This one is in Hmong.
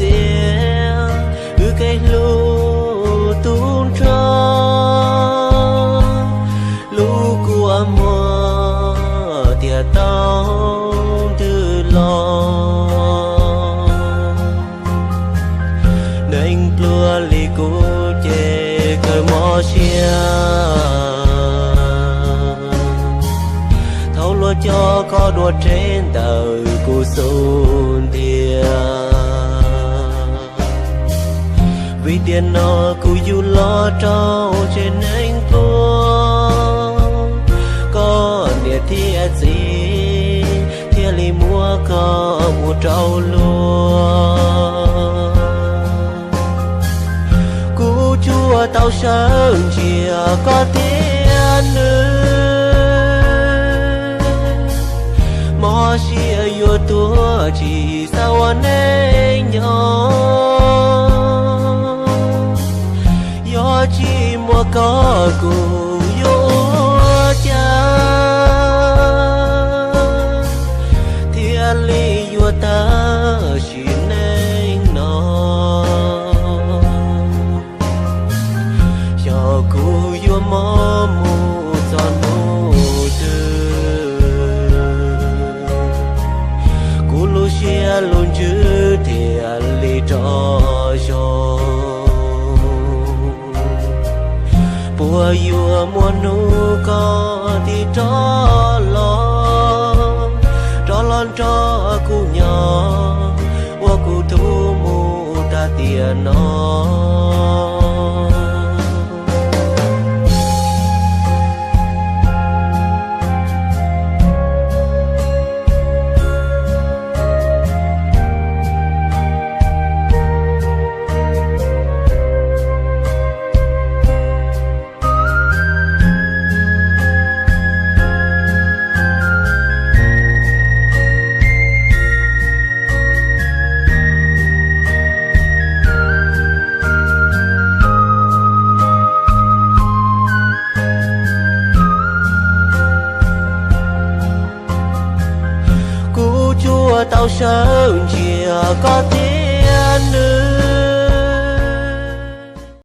txiaj, wb kev hlub tub nrog, lub kua muag tiag tau ntws los. Neeg pluag li kuv ces kawg mob siab, thaum luag coj koj dua rhe ntawm kuv xub ntiag. Vim tiam no kuv yug los rau tsev neeg pluag, koj niam thiab txiv thiaj li muab koj ua rau luag. Kuv tsuas tau sawv ntsia koj thiab nws, mob siab yuav tuag tsis xav ua neej nyob. Yog tsis muaj koj kuv yuav ua cas thiaj li yuav tag sim neej no. Xyov kuv yuav mob mus txog hnub twg, kuv lub siab lub ntsws thiaj li rov zoo. Puas yuav muaj hnub koj thiaj rov los, rov los nrog kuv nyob, ua kuv tub mus tag tiam no. Kuv tsuas tau sawv ntsia koj thiab nws,